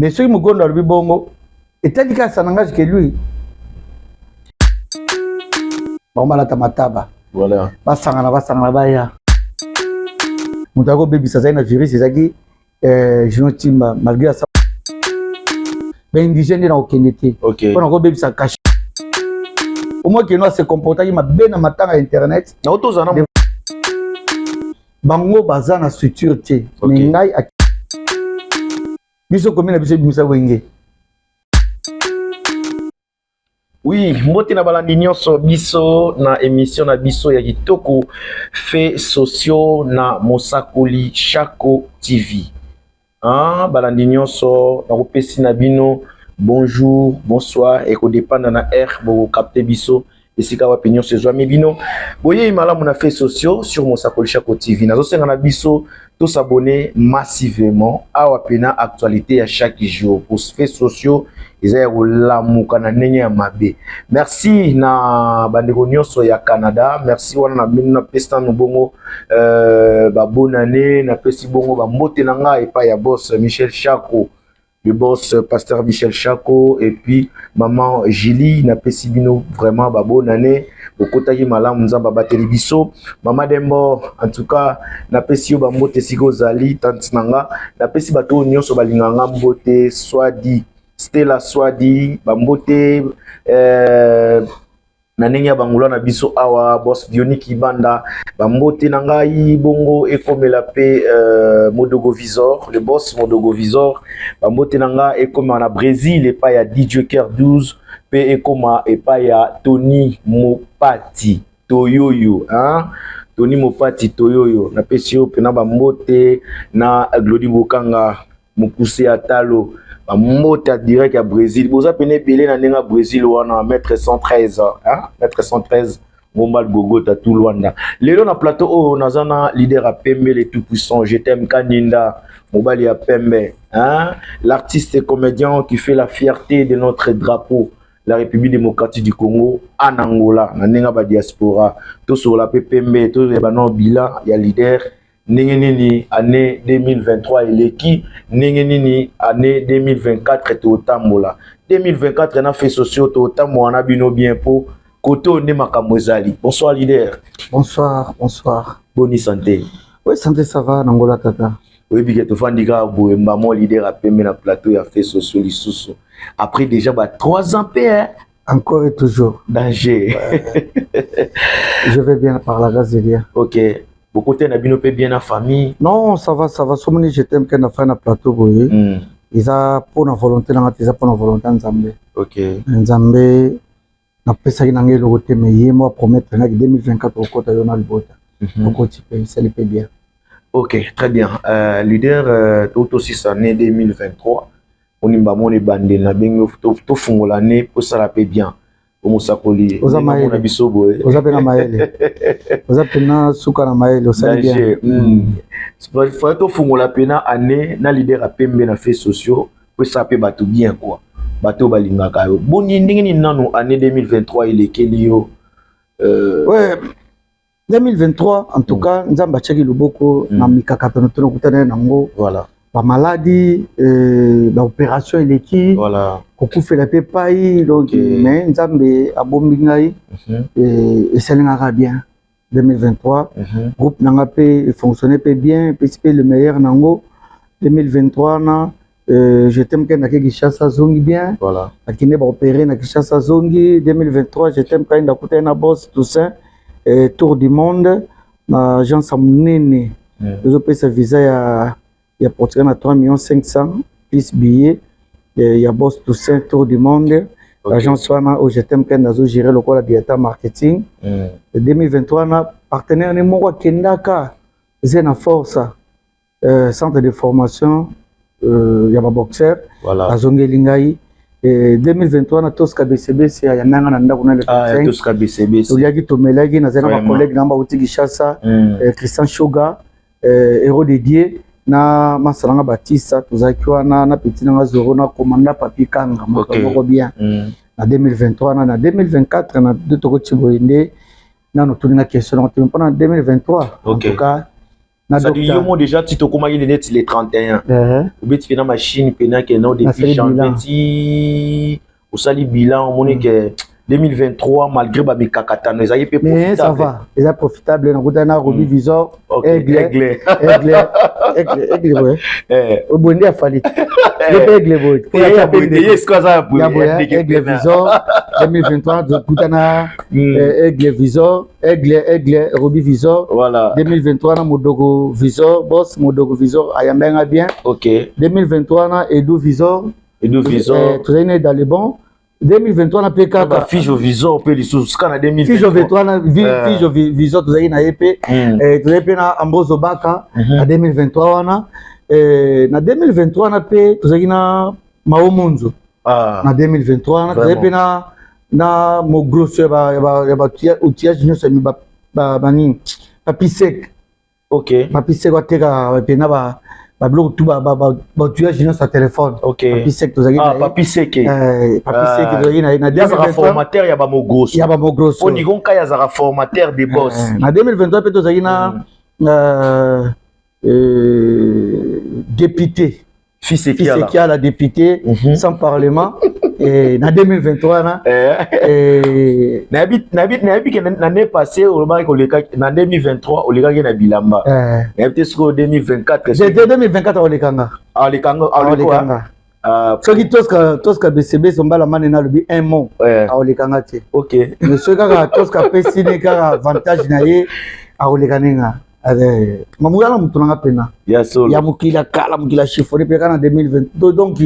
Mais soki Mogondo alobi bongo, etali kaka, ça n'engage que lui. Bango balata mataba. Voilà. Basangana, basangana, baya. Moto akobebisa azali na virus ezalaki Junior Timba, malgré asa baindigène nde na kokende te mpona kobebisa cachet. Omoi keno ase comportaki mabe na matanga ya internet. Na tozala na Bango baza na structure te. Mais ngai, biso komi na biso ebimisa Wenge. Oui, mbote na balandi nyonso biso na émission na biso ya kitoko, Fait sociaux na Mosakoli Chako TV. Ah, balandi nyonso, nakopesi na bino bonjour, bonsoir, ekodépendre na heure bokocapter biso, esika wapi nyonso ezwami bino. Boyei malamu na Fait sociaux sur Mosakoli Chako TV. Nazosenga na biso tos'abonner massivement awa pena actualité ya chaque jour pour Fait sociaux eza ya kolamuka na ndenge ya mabe. Merci na bandeko nyonso ya Canada, merci wana na bino. Napesi nanu bongo babonne année, napesi bongo bambote na ngai epai ya boss Michel Chako, le boss pasteur Michel Chako, et puis maman Julie. Napesi bino vraiment babonne année, bokotaki malamu, Nzambe abateli biso. Mama Dembo, en tout cas napesi yo bambote esika ozali, tante na nga. Napesi bato oyo nyonso balingaka nga mbote, Swadi, Stella Swadi, bambote na ndenge ya bangula na biso awa, boss Dioni Kibanda, bambote na ngai bongo ekomela mpe Modogo Visor, le boss Modogo Visor. Bambote na ngai ekoma na Brésil epai ya DJ Ker 12, mpe ekoma epai ya Tony Mopati Toyoyo, hein? Tony Mopati Toyoyo, napesi yo mpena bambote na Glodi Bokanga mokuse ya talo, bambote ya direct ya Brésil. Boza pene ebele na ndenge ya Brésil wana, maître 113, hein? Maître 113 Ngombal Gogota tout Luanda. Lelo na plateau oyo naza na leader ya pembe, le tout puissant, je t'aime Kaninda, mobali ya pembe, hein? L'artiste et comédien qui fait la fierté de notre drapeau, la République démocratique du Congo en Angola, na ndenge ba diaspora. Tosola pe pembe, toyeba no bilan ya leader, ndenge nini année 2023 eleki, ndenge nini année 2024 totambola. 2024 na Fait sociaux totambola na bino bien, po kote oyo nde makambo ezali. Bonsoir leader. Bonsoir, bonsoir. Boni santé? Oui, santé ça va, nangola tata. Oyebi ke tofandi kaka boye, mbamo leader apembe na plateau ya Fait sociaux lisusu après déjà ba 3 ans mpe, hein? Encore et toujours. Danger. Je vais bien par la grâce de Dieu. Ok, bokote na bino mpe bien na famille? Non, ça va, ça va. Somoni je t'aime ke na fai na plateau boye. Eza mpona volonté nanga te, eza mpona volonté ya Nzambe. Nzambe napesaki na ngai eloko te, mais ye mo apromettre ngaki 2024 okota yo na libota. Okoti mpe esali mpe bien. Ok, très bien. Leader, totosisa année 2023, onimba mona ebandeli na bengi tofungola année posala mpe bien omosakoli. Oza mayele. Na biso boye. Oza mpe na mayele, oza mpena suka na mayele, osali bien. Danger. Faye tofungola mpena année na leader apembe na Fait sociaux po esala mpe bato bien quoi, bato oyo balingaka yo. Boni, ndenge nini nanu année 2023 elekeli yo? Ouais, 2023 en tout cas Nzambe atiaki loboko na mikakatano to nakutana nango. Bamaladi, baopération eleki, kokufela mpe pai donc. Mais Nzambe abombi ngai. Esalingaka bien 2023. Groupe nanga mpe efonctionne mpe bien, epesi mpe le meilleur nango 2023 na je t'aime ke nake Kinshasa, zongi bien. Akende baopéré na Kinshasa, zongi 2023. Je t'aime kai ndakutani na boss Toussaint, tour du monde na agence ya monene. Ezopesa visa ya Portugal na 3 millions 500 plus billet ya boss Toussaint, tour du monde. Agence wana oyo je t'aime kende azogérer lokola directeur marketing. 2023 na partenaire ne moko akendaka eza na force, centre de formation ya baboxer. Azongeli ngai. 2023 na Tosca BCBC ya nanga na ndako na le Ah, 25. Tosca BCBC. Toliaki, tomelaki, nazali na bacollègue na bauti Kinshasa, Christian Shoga, héros de Dieu, na masalanga Batista, tozalaki wana na petit nanga Zoro na commanda Papi Kanga moto moko bien. Na 2023 na 2024 na de tokoti boye nde nano tolinga question nango te mpona 2023 en tout cas. Na C'est-à-dire yo mo déjà ti tokomaki neti le 31, obeti mpe na machine mpena ke no depuis janvier ti osali bilan, omoni ke 2023, malgré bamikakatano, ezalaki mpe Mais ça va, eza profitable. Nakutana na Robi Visor, aigle, aigle, aigle, aigle boye, boye nde afali ye mpe aigle boye. Aigle Visor, 2023 tokutana aigle Visor, aigle, aigle Robi Visor. Voilà. 2023 na Modogo Visor, boss Modogo Visor ayambenga bien. 2023 na Edu Visor. Edu Visor. Tozali ne dans le bon 2023 na mpe kaka. Fijo Visor mpe lisusu kaka na 2023. Fijo 23 na Fijo Visor tozali na ye mpe. Tozali mpe na Ambrose Obaka na 2023 wana. Na 2023 wana mpe tozalaki na Mao Monzo. Na 2023 wana tozali mpe na mogroso ya baoutillage nyonso ya banini, Papi Sek. Papi Sek ateka mpena babiloko tu, baoutillage nyonso ya telefone. Papi Sek tozalaki. Papi Sek. Papi Sek tozalaki na ye na Azalaka formateur ya bamogroso. Ya bamogroso. Po Nico Nkai azalaka formateur de boss. Na 2023 mpe tozalaki na député Fils Ekiala, député sans parlement. Et na 2023 na Nayebi ke na année passée olobaki kolekaki, na 2023 olekaki na bilamba. Nayebi te sikoyo 2024. 2024 olekanga. Olekanga. Olekanga. Soki Toska Besebese mbala mane nalobi un mot, aolekanga te. Mais soki kaka Toska apesi ne kaka avantage na ye, akoleka nenga mamu yana motu nanga mpena ya mokili ya kala, mokili ya chiffonné mpe kaka na 2022. Donc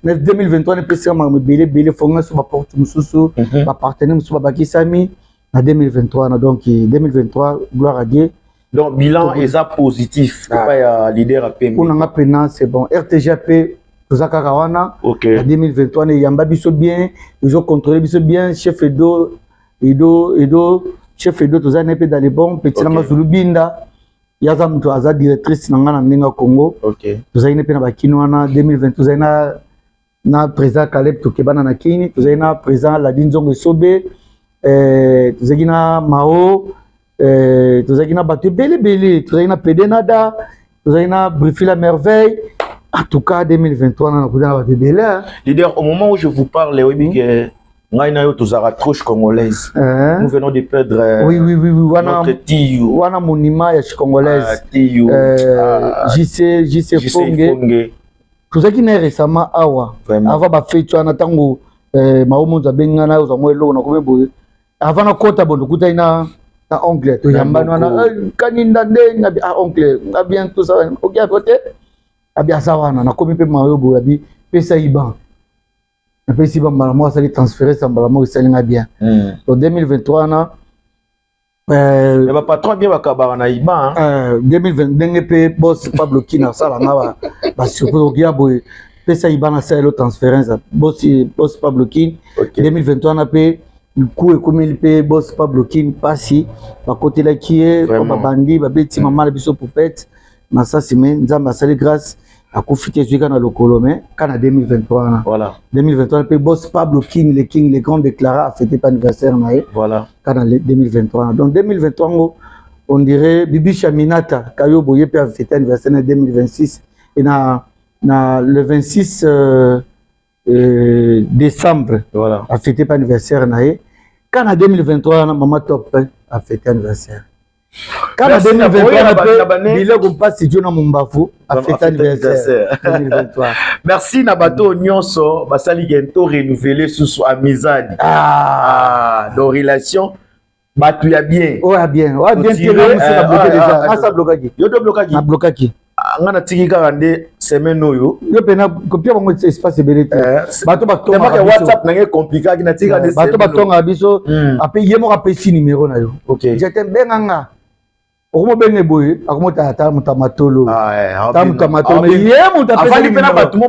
na 2023 nepesika makambo ebele ebele, fonga so baporte mosusu, bapartenaire mosusu babakisami na 2023 na. Donc 2023, gloire à Dieu. Donc bilan eza positif epai ya leader Apembe. Mpo nanga mpena c'est bon. RTG mpe toza kaka wana. Na 2023 na eyamba biso bien, ezocontrôle biso bien. Chef Edo, Edo, Edo, chef Edo, toza na ye mpe dans les bons. Petit nanga Zulu Binda, ye aza moto aza directrice na nga na ndenge ya Congo. Tozali ne mpe na bakini wana. 2020 tozali na président Caleb Tokebana na Kini, tozali na président Ladi Nzongo Esobe, tozalaki na Mao, tozalaki na bato ebele ebele, tozalaki na Pede Nada, tozalaki na Brifila Merveille. En tout cas 2023 na nakuta na bato ebele. Leader, au moment où je vous parle, oyebi ke ngai na yo tozalaka troche congolaise. Nous venons de perdre Oui, wana notre Tiyo. Wana monument ya congolaise. Ah, Tiyo. JC, JC Fonge. Tozalaki na ye récemment awa. Avant bafeti wana, ntango Mao Monzo abengi ngai na ozwa mwa eloko, nakomi boye, avant nakota bondo, okutani na oncle, toyambani wana, kaninda nde ngabi: "Ah oncle, nga bien, tout ça, oki te." Abi aza wana, nakomi mpe mayo boye, abi pesa IBAN. Napesi IBAN, mbala moko asali transférence, mbala moko esali nga bien. Donc 2023 wana. Bapatron bien bakabaka na IBAN. 2020 ndenge mpe boss Pablo Kina asalanga basurprise, okia boye, pesa IBAN, asalelo transférence, boss Pablo Kin. 2023 wana mpe ku ekomeli mpe boss Pablo Kin mpasi, bakotelaki ye, babandi babeti mama na biso Poupette masasi, me Nzambe asali grâce, akufi te, ezwi kaka na lokolo. Me ka na 2023 wana. 2023 mpe boss Pablo King, le king, le grand déclara, afêté pa anniversaire na ye. Ka na 2023 wana. Donc 2023 ngo, on dirait Bibisha Minata Kayobo, ye mpe afêté anniversaire na 2026 et na le 26 décembre. Afêté pa anniversaire na ye. Ka na 2023 wana, mama Top afêté anniversaire. Ka na 2023 mpe biloko mpasi jo na Mombafu afêté anniversaire 2023. Merci na bato nyonso basali ke to renouveler susu amizani. Ah, donc relation bato ya bien. Oyo ya bien, oyo ya bien te, nga mosu na bloqué déjà, nga sa blokaki. Yo to blokaki? Na blokaki. Nga natiki kaka nde semaine oyo. Yo mpena kopia bango espace ebele te. Bato batongaka WhatsApp nange compliqué, natiki nde. Bato batongaka biso, ape ye moko apesi numéro na yo, jete benganga, okomobenge boye, akomotala ta moto ya matolo, ta moto ya matolo, mais ye moto afandi mpe na bato mo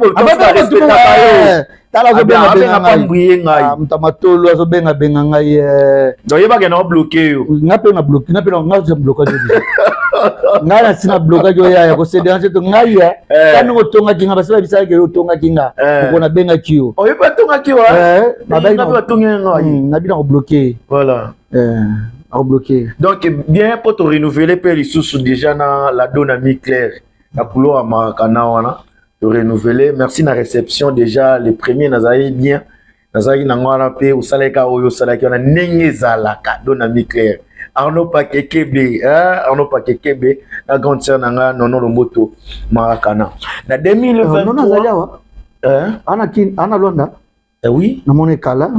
tala azobenga ngai moto ya matolo, azobenga benga ngai. Donc yebake na obloqué yo. Nga mpe na bloqué, nga mpe nga blokaki, ngai na ntina blokaki oyo ya kose déranger to ngai ya tani otongaki nga, basi babisaki yo otongaki nga, oko nabengaki yo. Oyebi batongaki wa? Nabi na kobloqué. Voilà. Akobloquer. Donc bien, mpo torenouveler mpe lisusu déjà na la dona mi claire na couloir ya Marakana wana, torenouveler. Merci na réception déjà. Le premier nazalaki bien, nazalaki nango wana mpe osalaki kaka oyo osalaki wana ndenge ezalaka. Dona mi claire, Arnaud Pakekebe, hein? Arnaud Pakekebe na grande sœur na nga Nono Lomboto Marakana na Nono azali 2023. Awa. Hein? Ana kin, ana Lwanda. Eh oui. Namoni ekala.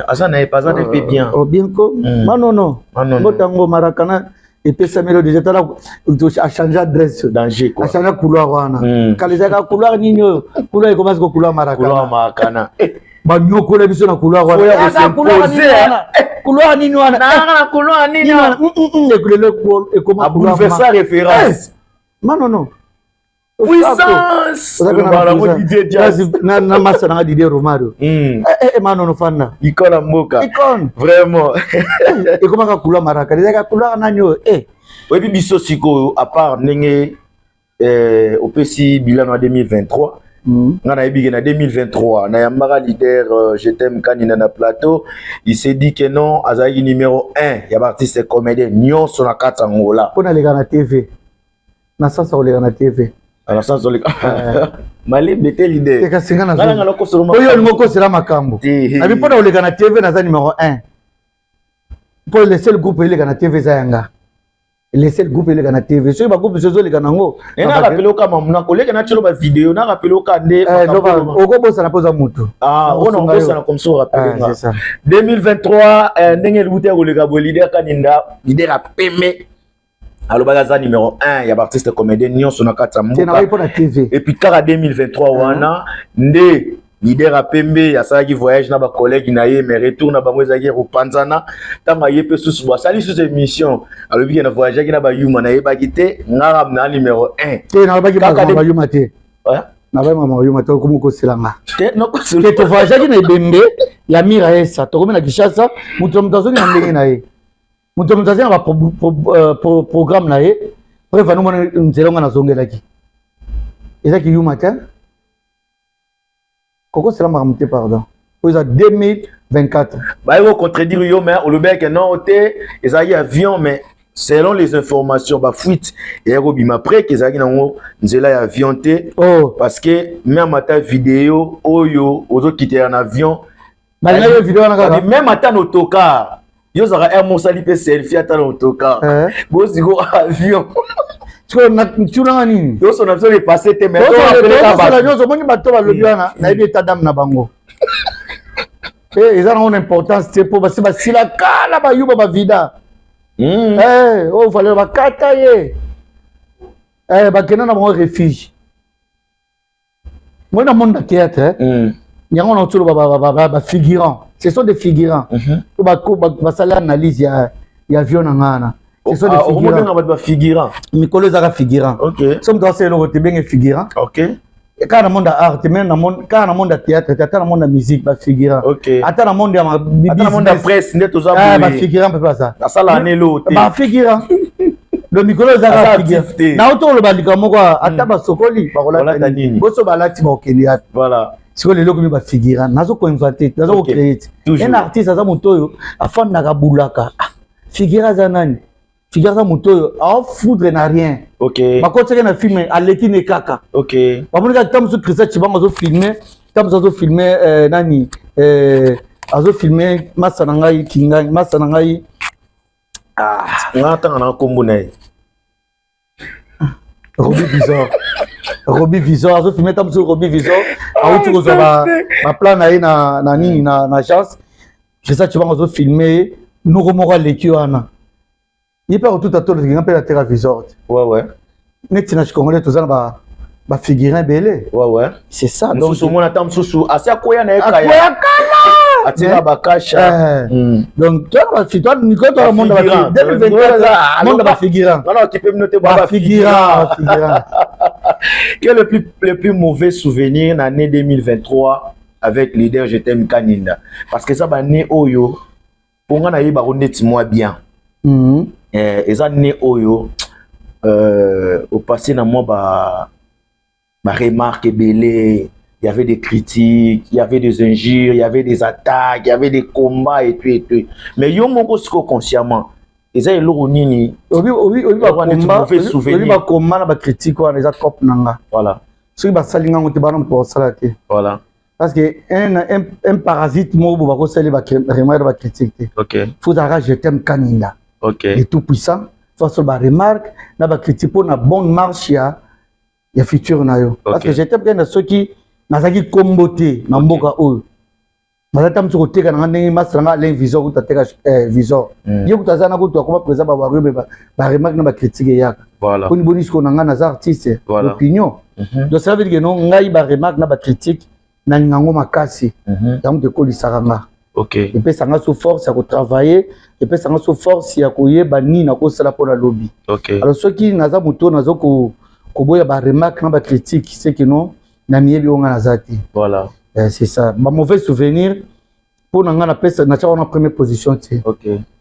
Aza na ye, aza na ye mpe bien. Oh, bien ko. Manono. Manono. Mbotango Marakana epesameli déjà. Tala, achange adresse. Danger quoi. Achange couloir wana. Kala ezalaka couloir nini oyo, couloir ekoma siko couloir couloir Marakana. Marakana. Banyokola biso na couloir wana. Faut ya Eza couloir nini kosimposer. wana, couloir nini wana? Na couloir nini? Nini wana? Ekulelo ekoma couloir Abouleversa référence. Manono. Puissance. Olobaka Didier Diaz. Na masa nanga Didier Romario. Eh, eh, manono fanda. Icône ya mboka. Icône. Vraiment. Ekomaka couloir Marakana, ezalaka couloir nani oyo, eh. Oyebi biso sikoyo, à part ndenge opesi bilan na 2023, nga nayebi ke na 2023 nayambaka leader Je t'aime Kanina na plateau. Il s'est dit que non, azalaki numéro 1 ya baartiste comédien nyonso na kati ya Ngola. Mpo naleka na TV, na sasa koleka na TV. Na sens oleka malembe te, leader. Te, kasi nga nga nanga nakosolo. Oyo olingi okosela makambo. Te. Nabi mpo na koleka na TV, naza numéro 1, mpo le seul groupe eleka na TV eza yanga. Le seul groupe eleka na TV, soki bagroupe mosusu ezoleka nango. Na rappeler oka mamuna koleka na tielo bavideo, na rappeler oka nde. Okobosana mpo oza motu. Ah, oyo nakobosana comme ça, orappeler nga. C'est ça. 2023, ndenge elubuti ya koleka boye, leader Kaninda, leader apeme, alobaki aza numéro 1 ya baartiste comédien nyonso na kati ya Te, mboka. nabai mpo na TV. Et puis kaka 2023 wana nde leader apembe asalaki voyage na bacollègue na ye, mais retour na bango ezalaki kopanzana. Ntango aye mpe susu bo asali susu émission, alobi ke na voyageaki na bayuma, nayebaki te ngaka na numéro 1. Te, nalobaki Kaka bayuma te. Nabai mama bayuma te, okomi koselanga. Te, tovoyageaki na ebembe ya Mira Esa. Tokomi na Kinshasa, moto na moto azongi na ndenge na ye, moto na moto azongi na baprogramme na ye. Bref, anomona nzela nga nazongelaki ezaki yuma te. Kokosela makambo te, pardon, oyo eza 2024. Baye kocontredire yo, mais olobaki ke non te, ezalaki avion. Mais selon les informations, bafuite eyaki kobima après ke ezalaki nango nzela ya avion te. Oh. Parce que même ata video oyo ozokitela na avion. Balingaki yo video wana kaka. Même ata na autocar, yo ozalaka air mosali mpe selfie ata na autocar. Bosiko avion. Sikoyo tunanga nini? Nyonso na biso lepasse te, mais tosola nyonso. Omoni bato balobi wana, nayebi état d'âme na bango mpe eza nango na importance te, mpo basi basila kala, bayuba bavida. Oyo valeur bakata ye, bakenda na bango refuge. Moi na monde ya théâtre, yango na otoloba bafigurant, ce sont des figurants. Po basali analyse ya avion na nga wana, ce sont des figurants. Bato bafigurant. Mikolo ezaka figurant. So moto asala eloko te, benge figurant. Kaka na monde ya art te, même kaka na monde ya théâtre te, ata na monde ya musique, bafigurant. Ata na monde ya Ata na monde ya presse nde toza. Bafigurant mpe baza. Asala anelo te. Bafigurant. Donc mikolo ezaka figurant. Na oto oloba likambo moko, ata basokoli bakolata nini, boso balati bakokende yapi? Voilà. Sikoyo lelo komi bafigurant, nazo koinventer, nazo kocréer te. Un artiste aza moto oyo afandaka, bulaka. Figurant aza nani? Figurant aza moto oyo aofoudre na rien. Bakotiaki na film, aleki ne kaka. Bamoni kaka ntango mosusu Christian Chibango azofilme, ntango mosusu azofilme nani, azofilme masa na ngai Kingai, masa na ngai. Nga ntanga na nkombo na ye. Robi Visor, Robi Visor azofilme. Ntango mosusu Robi Visor awuti kozwa baplan na ye na nini, na agence. Christian Chibango azofilme ye, noko moko aleki wana, ye mpe akotuta tolokinga mpe ateka Visor te. Neti na Congolais toza na bafigurant ebele. C'est ça. Donc mosusu omona ata mosusu asi akwea na ye. Akwea kala. Atika bakasha. Donc mikolo toa monde 2024, monde bafigurant. Wana okipe bino te. Bafigurant, bafigurant. Quel est le plus mauvais souvenir na année 2023 avec leader Je t'aime Kaninda? Parce que ça, bannée oyo mpo nga nayebako neti mwa bien. Eza ne oyo opasse na mwa ba remarque ebele. Il y avait des critiques, il y avait des injures, il y avait des attaques, il y avait des combats et tout et tout. Mais yo moko siko consciemment Eza eloko nini? Obi obi obi obi bakoma na bacritique wana, eza cope na nga. Voilà. Soki basali ngango te, bana moto basala te. Voilà. Parce que un parasite moko bo bakosali baremarque, bacritique te. Faut ozalaka Je t'aime Kaninda. Le tout puissant, faut asala baremarque na bacritique mpo na bonne marche ya futur na yo. Parce que Je t'aime Kaninda, soki nazalaki kombo te na mboka oyo, naza ta mosu koteka na nga ndenge masala nga Alain Visor kutu ateka Visor. Ye kutu aza na kutu akoma président bawario, me baremarque na bacritique eyaka. Boni boni sikoyo na nga naza artiste d'opinion. Donc cela veut dire que non, ngai baremarque na bacritique nalinga yango makasi. Yango te ekolisaka nga. Epesanga so force ya kotravailler, epesanga so force ya koyeba nini nakosala mpona lobi. Alors soki naza moto oyo nazo koboya baremarque na bacritique, c'est que non, na miyebi oyo nga naza te. C'est ça, ba mauvais souvenir mpo na nga napesa natia wana première position te.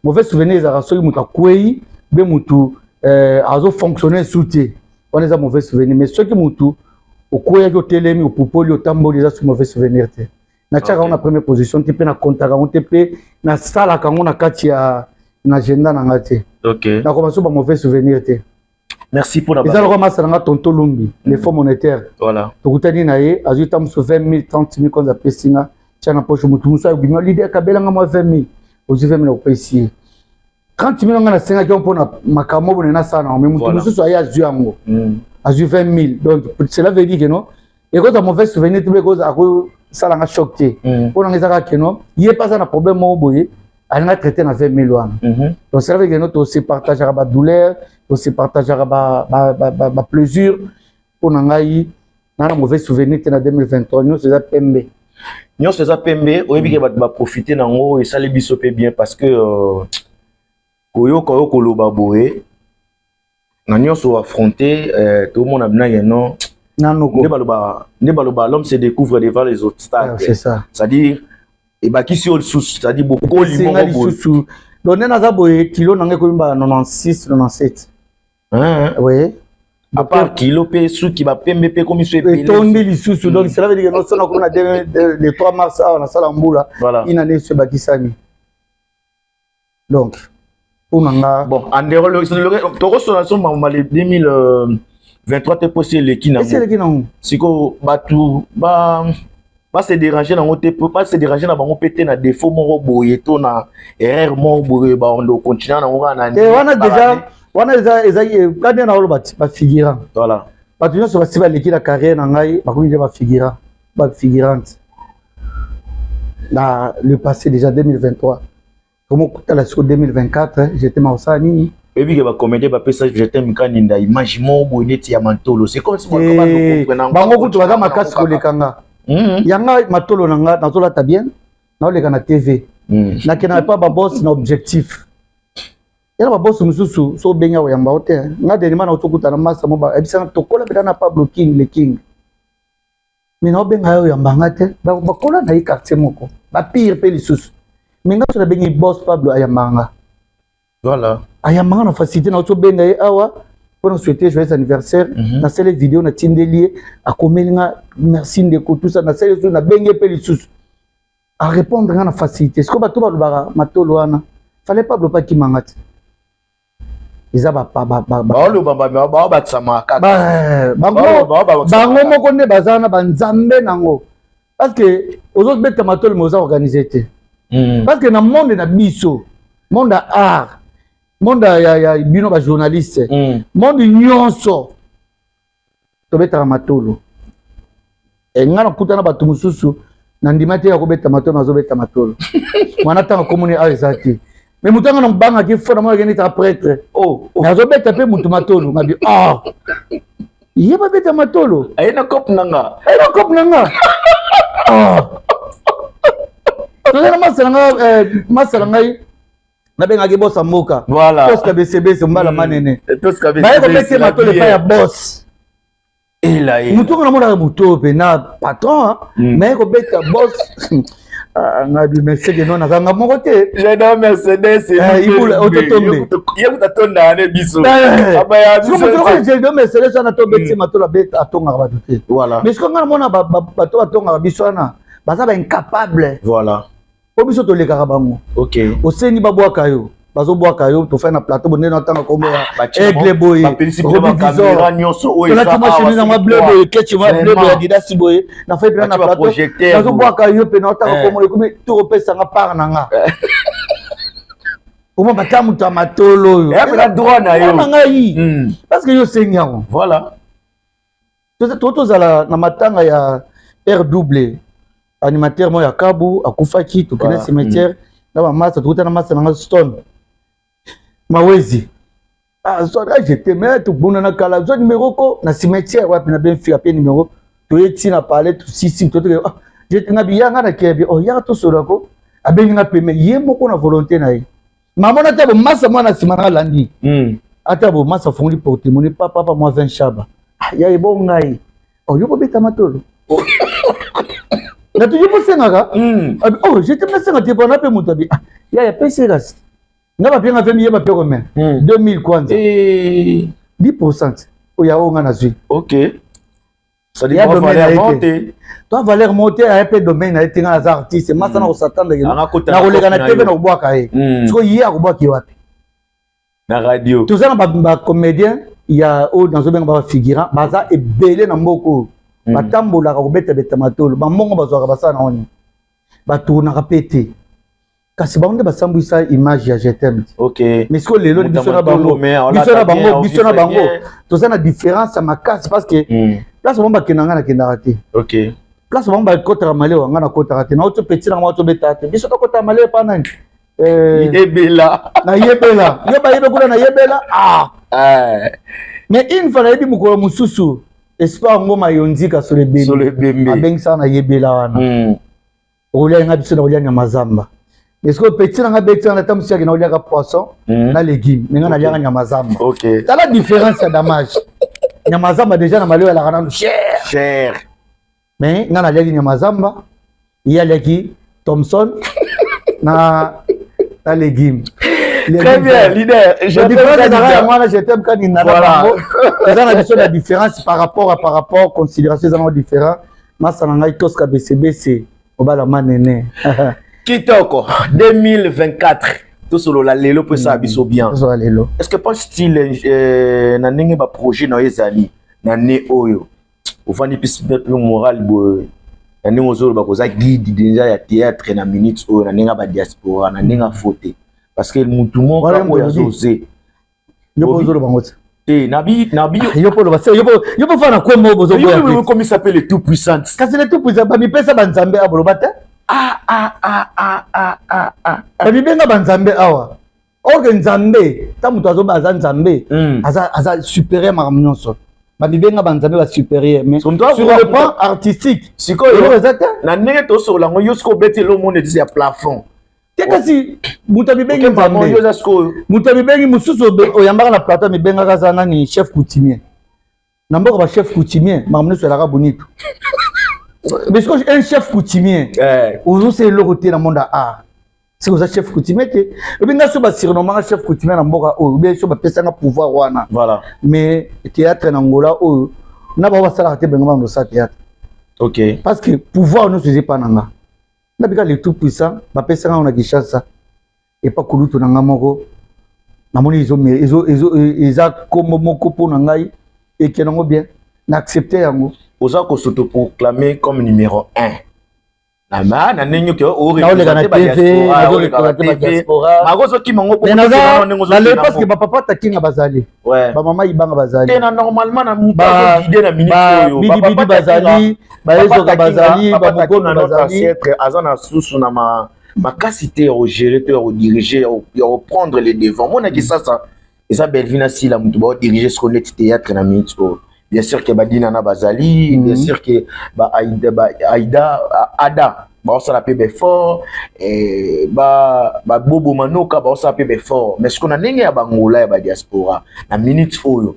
Mauvais souvenir ezalaka soki moto akwei be motu azofonctionne su te, wana eza mauvais souvenir. Mais soki motu okweyaki, otelemi, opupoli, otamboli, eza su mauvais souvenir te. Natiaka yango na première position te, mpe nakontaka yango te, mpe nasalaka yango na kati ya na agenda na nga te. Nakoma so ba mauvais souvenir te. Merci pour la Eza lokola masala nga tonto Lumbi, le fonds monétaire. Tokutani na ye, azwi ta mosu 20 000, 30 000 konza, apesi nga, tia na poche. Motu mosu ayobima leader akabelanga mwa 20 000, ozwi 20 000, okopesi ye 30 000. Nga nasengaki yango mpona makambo boye nasala nango, mais motu mosusu aye azwi yango, azwi 20 000. Donc cela veut dire que non, ekozala mauvais souvenir te, mpe ekozala akosalanga choc te. Mpo nanga eza kaka que non, ye mpe aza na problème moko boye, alinga traité na 20 000 wana. Donc cela veut dire que non, tose partageaka badouleur, tose partageaka baplaisir. Mpo na ngai naa na mauvais souvenir te na 2023, nyonso eza pembe. Nyonso eza pembe. Oyebi ke bato baprofite nango, esali biso mpe bien, parce que koyoka oyo koloba boye na nyonso affronté, tomona binake non. Nanoko. Nde baloba l'homme se découvre devant les obstacles. Ah, c'est ça. C'est-à-dire ebakisi yo lisusu, c'est-à-dire bokoli moko boye. Lisusu, donc nde naza boye, kilo na ngai ekomi ba 96, 97. Hein, oui. À part kilo mpe suki bapembe mpe ekomi so ebele. Etondi lisusu. Donc cela veut dire que noso nakomi na le 3 mars awa nasala mbula. Une année so ebakisami. Donc mpo na nga Bon, andero tokosona so mama le 2023 te, mposi eleki nango. Esi eleki nango. Sikoyo bato ba base déranger nango te, base déranger na bango mpe te na défaut moko boye to na erreur moko boye, baondo continue nango kaka na te wana. Déjà wana eza kani na oloba bafigurant. Bato nyonso basi baleki na carrière na ngai, bakomi deja bafigurant, bafigurante na le passé déjà 2023. Komokutala siko 2024, j'étais maosala nini? Oyebi ke bacomédien bapesa Je t'aime Kaninda image moko boye neti ya mantolo, c'est comme si bango kutu baza makasi koleka nga. Yanga matolo na nga, nazolata bien, naoleka na TV, nakendaka epa baboss na objectif. Yana baboss mosusu so obengi akoyamba o te. Nga dernièrement naotokutana masa mo ayebisanga tokola mpena na Pablo King le King, me naobenga ye oyambanga te. Bakola na ye quartier moko, bapire mpe lisusu. Me nga so nabengi boss Pablo, ayambanga nga. Ayambanga na facilité. Na otobenga ye awa mpona souhaiter joyeux anniversaire. Nasali video, natindeli ye, akomeli nga merci ndeko, tout ça. Nasali lisusu, nabengi ye mpe lisusu, arépondre nga na facilité. Sikoyo bato balobaka matolo wana, fallait Pablo mpe akimanga te. Eza baobakisama kaka. Bango moko nde baza na banzambe nango, parce que ozobeta matolo me oza organisé te. Parce que na monde na biso, monde ya art, monde ya bino bajournaliste, monde nyonso tobetaka matolo. Nga nakutana bato mosusu, nandima te ya kobeta matolo, nazobeta matolo wana ntango akomoni awa eza te. Me moto anga nabangaki fo namonaki neti prêtre. Nazobeta mpe motu matolo, ngabi ah ye babeta matolo. Aye na cope na nga. Aye na cope na nga. Toza na masala nga, masala ngai nabengaki bosa mboka. Toska besebese mbala manene baye kobete matolo epai ya boss. Motu ngo namonaka motu mpe na patron naye kobeta boss, ngabi meseke no nazanga moko te. J'adore Mercedes. Ibula ototombe. Ye kuta ne biso. J'adore Mercedes wana tobeti matolo atongaka bato te. Mais sikoyo nga namona bato batongaka biso wana baza baincapable. Po biso tolekaka bango. Osengi babwaka yo. Bazobwaka yo, tofai na plateau bonde, na ntanga kombo ya Aigle boye, tolati mwa chemise na mwa bleu boye, kechi mwa bleu boye, Adidas boye, nafai mpena na plateau, bazobwaka yo mpe na otanga kombo, ekomi tokopesanga part na nga. Oma bata moto ya matolo oyo droit na yo na ngai, parce que yo osengi yango. Voilà. Tozala na matanga ya R double, animateur moko ya Kabu akufaki, tokende cimetière na bamasa, tokuta na masa nanga Stone Mawezi. Ah, Stone, ah, j'étais, mais tobonana kala, zwa numéro ko na cimetière wapi na Benfica, pe numéro toye ntina pale tosisi totoke. Ah, nga biya nga na kebi, oh, yaka tosola ko, abengi nga peme ye moko na volonté na ye. Mamona ata bomasa mwana nsima na alandi, ata bomasa afungoli porte-monnaie, papa papa mwa 20 shaba. Ah, ya ebo ngai, oh, yo kobeta matolo na tuju bosengaka. Oh, jete nasenga te mpona mpe moto abi, ah, yaya pesi kasi nga bapenga mpe miye bape combien? 2000 kwanza, 10% oyo oyo nga nazwi. Ok. Ya domaine na ye te, to valeur moko te, aya mpe domaine na ye te. Nga naza artiste, masa na kosatanda nakoleka na TV na kobwaka ye. Sikoyo ye akobwaki ye wapi? Na radio. Toza na bacomédien ya oyo nazobenga bafigurant, baza ebele na mboka oyo, batambolaka kobetabeta matolo, bambongo bazwaka basala na oni, batournaka mpe te, kasi bango nde basambwisa image ya Je t'aime. Mais sikoyo lelo biso na bango, biso na bango, biso na bango toza na différence ya makasi, parce que place bango bakenda, ngai nakendaka te. Place bango bakotaka malewa, ngai nakotaka te. Nauti peti na ngai tobetaka te, biso tokotaka malewa epa nani? Yebela. Nayebela, yo bayebe kuna, nayebela. Ah, mais une fois nayebi mokolo mosusu Espoir Ngoma Yonzika Solo Ebembe abengisaka, nayebela wana okolia nga, biso na kolia nyama zamba. Mais sikoyo petit na nga beti wana, ata mosusu akenda koliaka poisson na légume, mais nga naliaka nyama zamba. Tala différence ya damage. Nyama zamba déjà na malio elaka nanu cher. Cher. Mais nga naliaki nyama zamba, ye aliaki Thomson na légume. Très bien, leader. Je différence ezalaka yango wana. Je t'aime kani na bango, eza na biso na différence par rapport considération eza nango différent. Masa na ngai Toska Besebese, obala manene. Kitoko. 2024, tosolola lelo mpo esala biso bien. Tosolola lelo. Est ce que pas style na ndenge baprojet na yo ezali na ne oyo ovandi mpe moral boye, na ndenge ozoloba koza guide déjà ya théâtre na minute oyo, na ndenge ya badiaspora, na ndenge afo te, parce que mutu moko oyo azose Yo mpo ozoloba ngo te. Te, nabi. Yo mpo oloba, yo mpo fana kombo bozoboya. Komisa mpe le tout puissante. Kasi le tout puissant, bamipesa banzambe awa, boloba te. Ah ah ah ah ah ah ah. Bamibenga banzambe awa, or que nzambe, ta moto azoba aza nzambe, aza supérieur makambo nyonso. Bamibenga banzambe, basupérieur, mais sur le plan artistique sikoyo eza te. Na ndenge tosolola yango, yo sikoyo obeti elo monde ya plafond. Te, kasi moto amibengi nzambe, moto amibengi mosusu oyambaka na plateau, amibengaka aza nani, chef coutumier na mboka. Bachef coutumier, makambo nyonso elaka bonito, mais sikoyo un chef coutumier ozosala eloko te na monde ya art. Soki oza chef coutumier te, obi nga so basurnommanga chef coutumier na mboka oyo, obi so bapesanga pouvoir wana. Voilà. Mais théâtre na Ngola oyo na bao basalaka te, benga bango osala théâtre. Parce que pouvoir nyonso eza epa na nga. Nabika le tout puissant, bapesanga ngo na Kinshasa epa kulutu na nga moko. Namoni eza kombo moko mpo na ngai, ekende yango bien, na accepte yango. Oza kosautoproclamer comme numéro 1 na ndenge oke. Naoleka na TV, nazoleka te badiaspora. Makozokima ngo. Parce que bapapa Takinga bazali, bamama Ibanga bazali. Te, na normalement na mutu azoguide na minute oyo, Bidibidi bazali, bayezoka bazali, bamokono bazali. Aza na susu na makasi te ya kogérer to ya kodiriger, ya koprendre les devants. Monaki sasa eza Bellevue na Sila moto baodirige siko neti théâtre na minute oyo. Bien sûr que badina na bazali, bien sûr que ba Aida, ba Aida Ada baosala mpe baeffort, babobo manoka baosala mpe baeffort, mais siko na ndenge ya bangola ya badiaspora na minute oyo,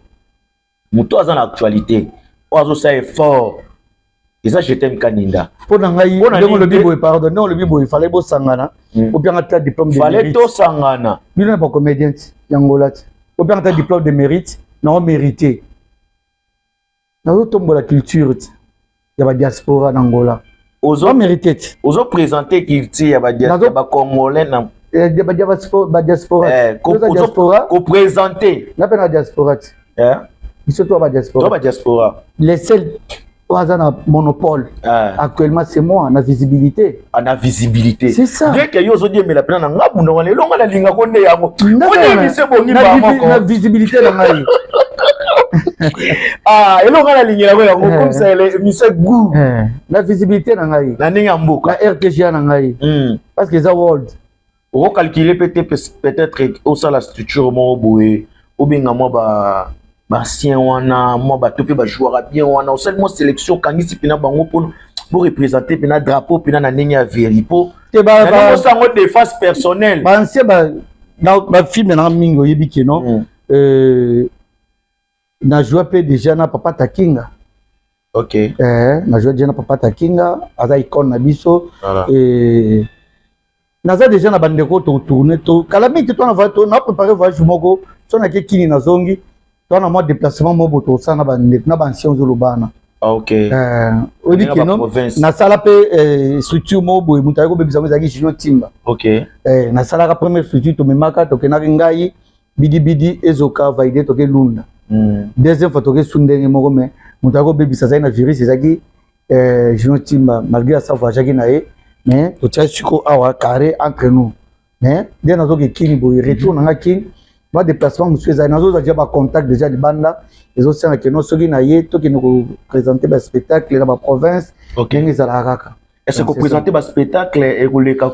moto aza na actualité oyo azosala effort eza Je t'aime Kaninda. Mpo na ngai, ndenge olobi boye, pardon, ndenge olobi boye, fallait bosangana, opianga ta diplôme de mérite. Tosangana. Bino na bacomédien ti ya Ngola ti opianga ta diplôme de mérite, nango mérité nazotombola culture ti ya badiaspora na Ngola. Ozo mérité ti. Ozoprésente culture ya bacongolais na Badiaspora, diaspora. Koprésente. Nga mpe na diaspora ti. Biso to badiaspora. To badiaspora. Les seuls oyo aza na monopole actuellement, c'est moi, na visibilité. Ah, na visibilité. C'est ça. Bien que yo ozodiembela mpena na nga bunda wana, elonga nalingako nde yango oyebise bongi. Bamoko na visibilité na ngai. Ah, elonga nalingelako yango comme ça mise goût. Na visibilité na ngai. Na ndenge ya mboka. Na RTGA na ngai, parce que eza world. Okocalcule pe te, peut-être osala structure moko boye, obenga mwa ba baancien wana, mwa bato mpe bajouaka bien wana, osali mwa sélection, okangisi mpena bango mpona boreprésente mpena drapeau mpena na ndenge ya veri, mpo osango défense personnelle. Baancien bafilme nanga mingi, oyebi keno na joue mpe déjà na Papa Takinga. Na joue déjà na Papa Takinga, aza icône na biso. Naza déjà na bandeko, totourne to kala mingi te. To na préparé voyage moko, so nake kini, nazongi, to na mwa déplacement moko bo tosala na bandeko na baancien ozolobana. Oyebi keno nasala mpe structure moko boye, moto ayaki kobebisa ngo ezalaki Junior Timba. Nasalaka première structure, tomemaka, tokendaki ngai, Bidibidi, Ezoka, Vaide, toke Lunda. Deuxième fois toke su ndenge moko, mais moto ayaki kobebisa azalaki na virus, ezalaki Junior Timba. Malgré asa voyageaki na ye, mais totiaki siko awa carré entre nous. Mais nde nazoke kini boye, retour nanga kini, ba déplacement mosusu ezali, nazozwa déjà bacontact déjà libanda, ezosenga keno soki na ye tokende koprésente baspectacle na baprovince, ndenge ezalaka kaka. Est-ce que koprésente baspectacle ekoleka,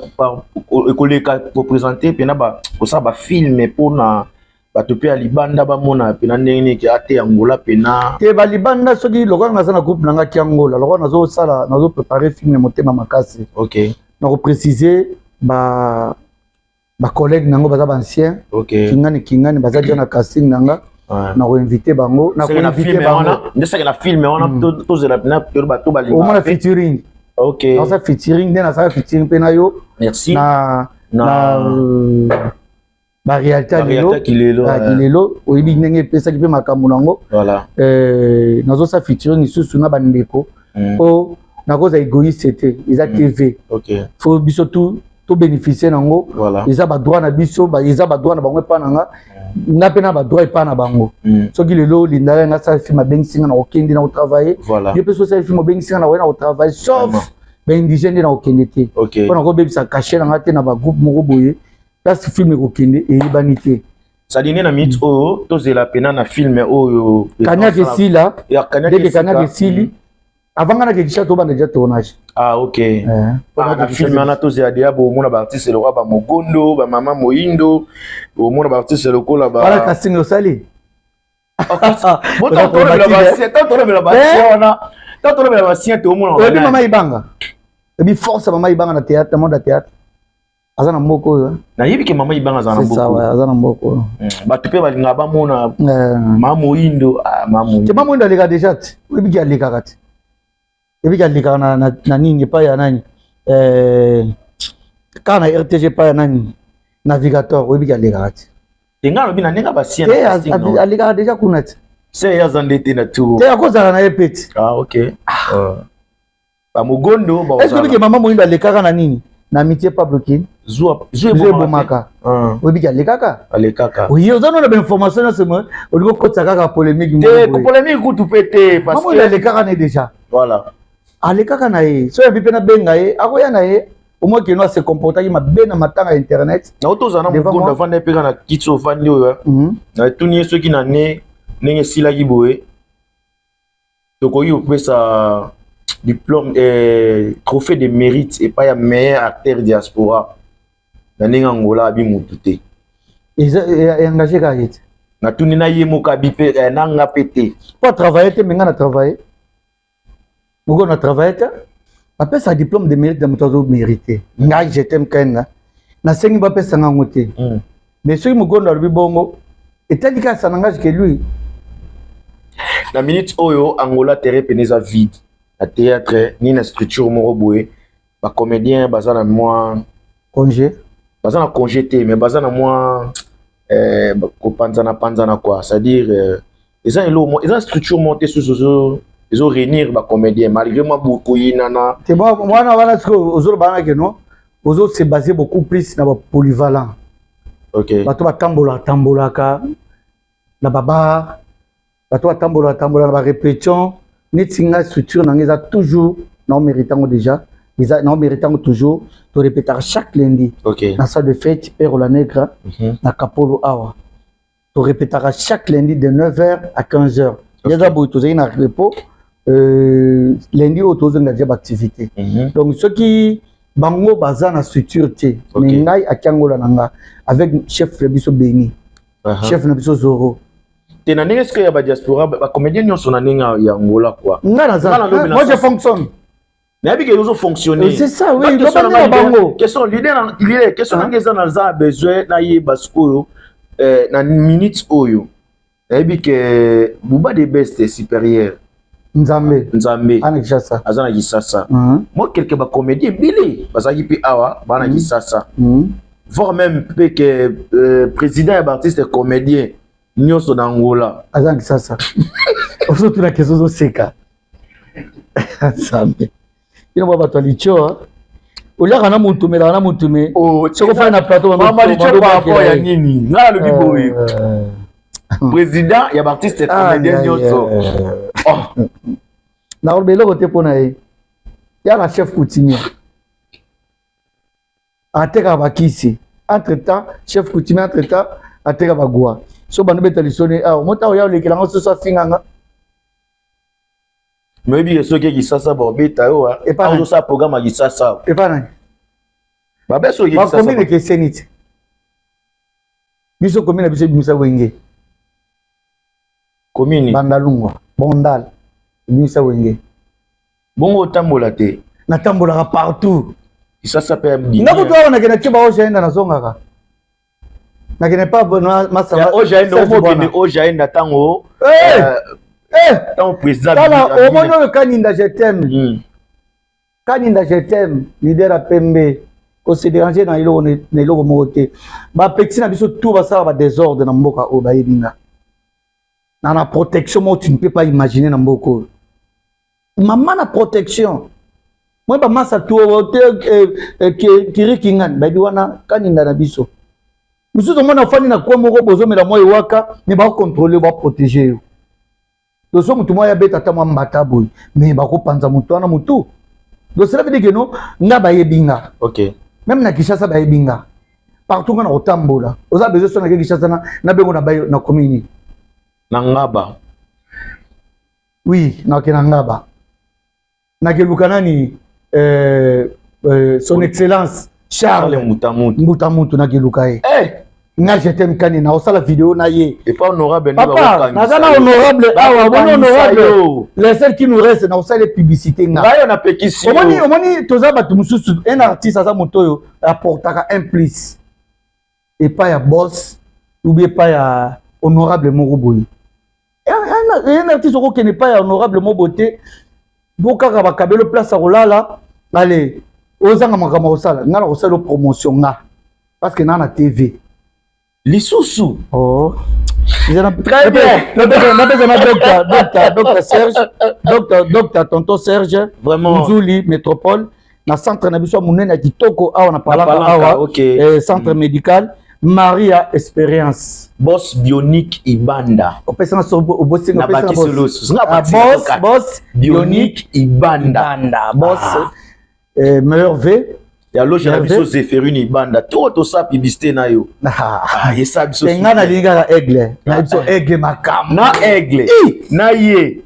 ekoleka koprésente mpena kosala bafilme mpona bato mpe ya libanda bamona mpena ndenge nini ate Angola mpena? Te, balibanda soki lokola naza na groupe nanga ki Angola, lokola nazosala, nazoprépare film Motema Makasi. Nakoprécise ba bacollègue nango baza baancien. Kingani kingani baza dia na casting nanga, nakoinvite bango, nakoinvite bango. Nde seke na filme wana tozela mpena bato balinga. Omona featuring. Nasala featuring, nde nasala featuring mpe na yo. Merci. Na baréalité ya lelo, kilelo, oyebi ndenge epesaki mpe makambo nango. Nazosala featuring lisusu na bandeko po nakozala égoïste te, eza TV, faut biso tout tobénéficie nango. Eza badroit na biso, eza badroit na bango epa na nga, nga mpe na badroit epa na bango. Soki lelo Lindala nga asala film, abengisi nga, na kokende na kotravaille. Yo mpe so osala film, obengisi nga, na koye na kotravaille, sauf baindigène nde na kokende te, mpo na kobebisa cachet na nga te na bagroupe moko boye. Place film ekokende eyebani te. Sadi nde na minute oyo tozela pena na film oyo. Kanyaka esila, ndeke kanyaka esili, avant nga nakeki cha, tobanda déjà tournage. Ah ok, na film wana tozela deya bomona baartiste lokola bamogondo, bamama moyindo, bomona baartiste lokola. Wana casting osali. Tolobela basien, toomona. Oyebi mama Ibanga, oyebi force ya mama Ibanga na théâtre, na monde ya théâtre, aza na mboka oyo. Nayebi ke mama Ibanga aza na mboka. Aza na mboka oyo. Bato mpe balingaka bamona mama moyindo, mama moyindo. Te, mama moyindo aleka déjà te, oyebi ke alekaka te, oyebi ke alekaka na nini, epai ya nani, kaka na RTG, epai ya nani, navigateur, oyebi ke alekaka te. Te, nga alobi na ndenge basien. Alekaka déjà kuna te. Se ye aza nde te na tour. Te, akozala na ye pe te. Ah ok, bamogondo. Est ce que oyebi ke mama moyindo alekaka na nini, na Amitié Pablo Kin, zuwa ebomaka, oyebi ke alekaka? Alekaka. Oye, oza nona bainformation nyonso, mo olingi okotisa kaka polémique. Te, polémique kutu mpe te. Parce que alekaka ne déjà. Alekaka na ye, so yabi mpe nabenga ye, akoya na ye. Omoi keno ase comportaki mabe na matanga ya internet. Na tozala na mogondo, avanda mpe kaka na kiti, ovandi oyo, natuni ye soki na ne ndenge esilaki boye, tokoki kopesa diplôme, trophée de mérite epai ya meilleur acteur diaspora na ndenge Angola, abi mutu te. Engagé kaka ye te. Natuni na ye moko, abi mpe nanga mpe te. Po atravaille te, me nga na travaille, moko na travaille te. Bapesa diplôme de mérite na moto azomérite. Ngai je t'aime kenga, nasengi bapesanga yango te. Mais soki mogondo alobi bongo, etali kaka, ça n'engage que lui. Na minute oyo Angola terrain pene eza vide na théâtre, ni na structure moko boye, bacomédien baza na mwa congé. Baza na congé te, mais baza na mwa kopanzana panzana quoi, c'est-à-dire eza eloko, eza structure moko te susu ezo réunir bacomédien malgré mwa koyinana. Te, wana wana sikoyo ozoloba wana keno. Ozo se baser beaucoup plus na ba polyvalent. Bato batambola tambolaka na ba bar, bato batambola tambola na ba répétition. Neti nga, structure na nga eza toujours na omérite yango déjà, eza na omérite yango toujours. Torépétaka chaque lundi na salle de fête Pero la Negra na Kapolo awa. Torépétaka chaque lundi de 9h à 15h. Eza boye, tozali na repos lundi oyo, tozonga déjà baactivité. Donc soki bango baza na structure te, mais ngai akiangola na nga avec chef na biso Beni, chef na biso Zoro. Te, na ndenge soki ya badiaspora, bacomédien nyonso na ndenge ya Angola quoi. Nga naza, moi je fonctionne. Nayebi ke ozofonctionne. C'est ça, oui, lobanga bango. Question, leader, leader, question nanga eza, naza besoin nayeba sikoyo na minute oyo, nayebi ke Buba de Best supérieur. Nzambe. Nzambe. Ana Kinshasa. Aza na Kisasa. Moi quelque bacomédien ebele bazalaki mpe awa, baa na Kisasa, voire même mpe ke président ya baartiste comédien nyonso na Angola. Aza na Kisasa. Ozotuna question, ozoseka. Nzambe, bino mwa bato ya litio, oliaka na mutu, omelaka na mutu, me soki ofandi na plateau. Mama, litio par rapport ya nini? Ngai nalobi boye, président ya baartiste comédien nyonso. Nakoloba eloko te mpo na ye. Ya na chef coutumier atekaka bakisi entre temps, chef coutumier entre temps ateka bagwa. So bando beta lisoni awa, mota oya olekela ngo soso, afinganga. Moyebi ke soki Kisasa babeta yo, ozosala programme ya Kisasa. Epa nani? Babe, soki Bakomi ekeseni te. Biso komi na biso ebimisa Wenge. Komini? Bandalungwa, Bondal ebimisa Wenge. Bongo otambola te? Natambolaka partout. Kisasa mpe. Nga kutu awa nakende tie baojaenda, nazongaka, nakende pa Masanga. Ojaenda, omokende ojaenda ntango ntango président. Tala, omoni oyo Kaninda, je t'aime. Kaninda, je t'aime, leader ya pembe, kose déranger na eloko, na eloko moko te. Bapekisi na biso tout basala badésordre na mboka oyo, bayebi nga na protection moko tu ne peux pas imaginer na mboka oyo. Mama, na protection moi bamasa tu te kiriki ngani bayebi wana Kaninda na biso. Mosusu omona ofandi na kwa moko, bozomela mwa ewaka, me bakocontrôle, baprotege yo. Toso motu moko abeta ata mwa mbata boye, me bakopanza motu wana motu. Donc cela veut dire que no, nga bayebi nga. Même na Kinshasa bayebi nga partout. Nga na kotambola, oza besoin so nake Kinshasa nabengo na bayo na commune. Na Ngaba. Oui, nake na Ngaba, nakeluka nani, son excellence Charles. Mutamutu. Mbutamutu, nakeluka ye. Nga je t'aime kani na osala video na ye. Epa honorable. Papa, naza na honorable awa. Omoni honorable, le seul qui nous reste, na osala publicité nga. Ngai napekisi. Omoni, omoni, toza bato mosusu. Un artiste aza moto oyo apportaka un plus epai ya boss ou bien epai ya honorable moko boye. Un artiste okokende epai ya honorable moko boye te, bo kaka bakabelo place ya kolala, ale ozanga makambo ya kosala. Nga na kosala promotion nga parce que naa na TV. Lisusu. Oh. Très bien. Napesa na docteur Serge, docteur tonton Serge. Vraiment. Nzuli Métropole, na centre na biso ya monene ya kitoko awa na Palanka awa, centre médical Maria Expérience. Boss Bionique Ibanda. Opesanga so obosinga. Na bakisi. Boss, boss. Bionique Ibanda. Ibanda boss. Meilleur V. Ya loge na biso Zéphérine Ibanda, to tosala publicité na yo, esa biso. Nga nalingi kaka Aigle na biso, Aigle makambo. Na Aigle na ye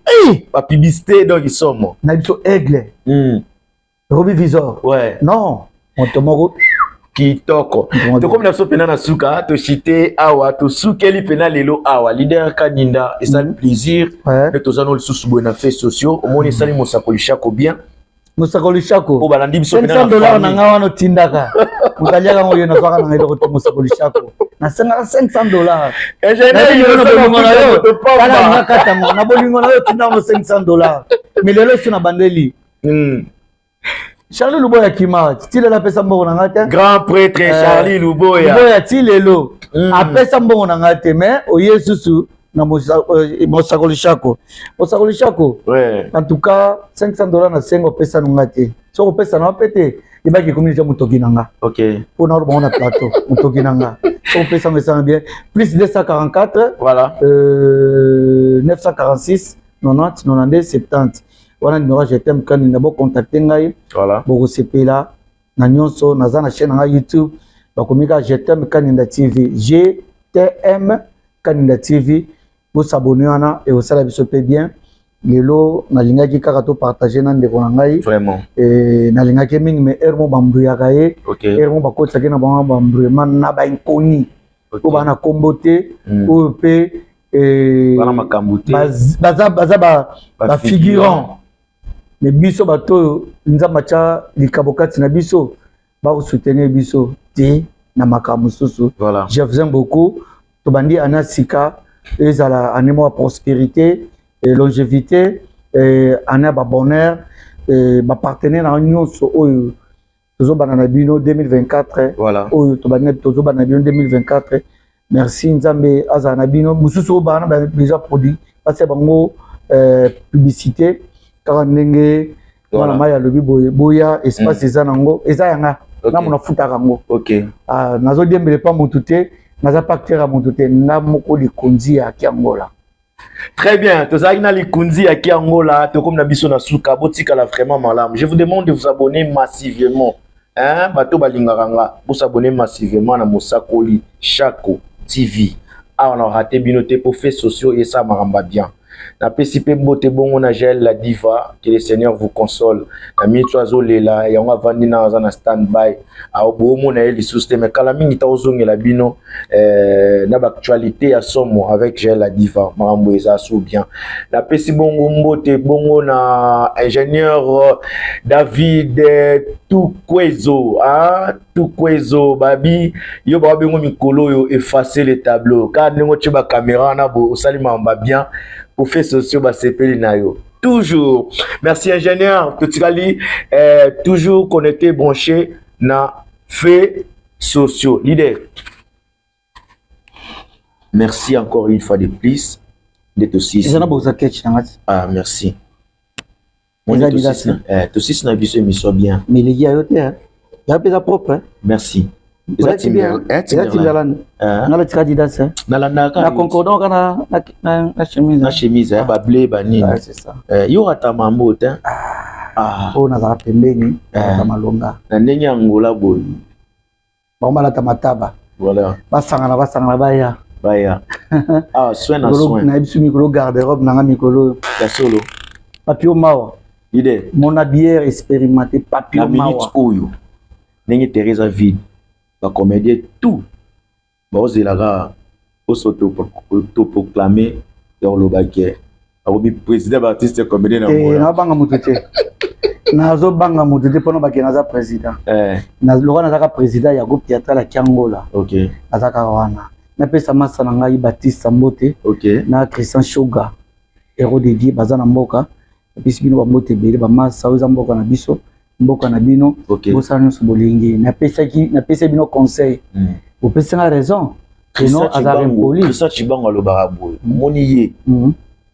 bapublicité, donc isomo. Na biso Aigle, Robi Visor. Non, moto moko. Kitoko. Tokomi na biso mpena na suka, toshite awa, tosukeli mpena lelo awa. Leader Kaninda, esali plaisir nde toza no lisusu boye na fait sociaux. Omoni, esali mosakoli Chako bien. Mosakoli Chako. Po balandi biso. 500 $ na nga wana otindaka, moto aliaka ngo, ye nazwaka nanga eloko te. Mosakoli Chako, nasengaka 500 $. Nga katango na bolingo na yo, otindango 500 $, mais lelo esi na bandeli. Charlie Luboya kima ti lelo apesa mbongo na nga te. Grand prêtre Charlie Luboya. Luboya ti lelo apesa mbongo na nga te, mais oye susu na mosakoli Chako, mosakoli Chako. En tout cas, 500 $ na senga, opesa na nga te. Soki opesa na mpe te, Yebaki ekomi deja motoki na nga. Mpo na oloba ngo na plateau, motoki na nga. So opesa ngo esanga bien. Plus 244 voilà. 946 90 92 70. Wana numéro ya GTM Kaninda, bocontacte ngai. Voilà. Bokosepela na nyonso. Naza na chaîne na ngai YouTube, bakomi kaka GTM Kaninda TV, GTM Kaninda TV. Bosabone wana, ekosala biso mpe bien. Lelo nalingaki kaka topartage na ndeko na ngai. Vraiment. Nalingaki mingi, mais heure mo bambruyaka ye, heure mo bakotisaki na bango bambruyema na bainkoni oyo baa na kombo te, oyo mpe bana makambo te. Baza bafigurant. Mais biso bato oyo Nzambe atya likabo kati na biso, bakosoutenir biso te na makambo mosusu. Voilà. Je vous aime beaucoup. Tobandi ana sika, ezala année moko ya prospérité et longévité, et année ya babonheur, bapartenaire na nyonso oyo tozobanda na bino 2024. Voilà. Oyo tobandi, tozobanda na bino 2024. Merci, Nzambe azala na bino. Mosusu oyo bana déjà produit batia bango publicité kaka ndenge mwana mai alobi boye, boya espace eza nango, eza yanga nga mona futaka yango. Ah, nazodiembele pa motu te, naza pa acteur ya motu te, nga moko likonzi ya Kiangola. Très bien, tozalaki na likunzi ya Kiangola, tokomi na biso na suka, botikala vraiment malamu. Je vous demande de vous abonner massivement. Hein, bato balingaka nga, bosabonner massivement na Mosakoli Chako TV. Awa na raté bino te po fait sociaux esa makambo bien. Napesi mpe mbote bongo na Jael la Diva, que le Seigneur vous console. Na miniti oyo azolela, yango avandi na aza na stand by, bomona ye lisusu te, mais kala mingi ta ozongela bino na baactualité ya somo avec Jael la Diva, makambo eza so bien. Napesi bongo mbote bongo na ingénieur David Tukwezo, ah, Tukwezo babi yo babengo mikolo oyo effacer le tableau kaka ndenge otie bacaméra wana bo osali makambo bien po fait sociaux basepeli na yo toujours. Merci ingénieur. Totikali toujours connecté, branché na fait sociaux. Leader, merci encore une fois de plus d'être aussi Eza na boza ketch na ngati. Ah, merci. Eza Adidas. Tosisi na biso émission bien. Mais eleki ya yo te, ya mpe eza propre. Merci. Eza Timberland, nga latika Adidas. Nalandaka. Na concordant kaka na chemise. Na chemise bableu banini. C'est ça. Yo ata mambo te. Oyo nazalaka pembeni ata malonga. Na ndenge ya Ngola boye. Bango balata mataba. Voilà. Basangana, basangana, baya. Baya, ah, soin na soin. Nayebi so mikolo garde robe nanga mikolo. Ya solo. Papio Mawa. Leader. Mon habilleur expérimenté, Papio Na minute Mawa. Oyo ndenge Teresa vide, bacomédien tout baozelaka oso toproclame ya kolobaki akomi président baartiste comédien na Te. Ngola. Nazobanga motu te, nazobanga motu te mpona bakende. Naza président. Lokola nazaka président ya groupe théâtral ya Kiangola, naza kaka wana. Napesa masa na ngai Batiste mbote na Christian Shoga, héros de Dieu, baza na mboka. Napesi bino bambote ebele, bamasa oyo eza mboka na biso, mboka na bino. Bosala nyonso bolingi. Napesaki, napesi bino conseil, bopesi nga raison. Christian Eno azalaka Chibangu, impoli. Christian Chibangu alobaka boye, omoni ye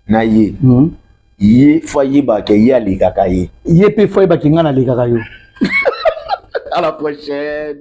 na ye, ye fo ayebaka ye alekaka ye. Ye mpe fo ayebaki ngai nalekaka yo. À la prochaine.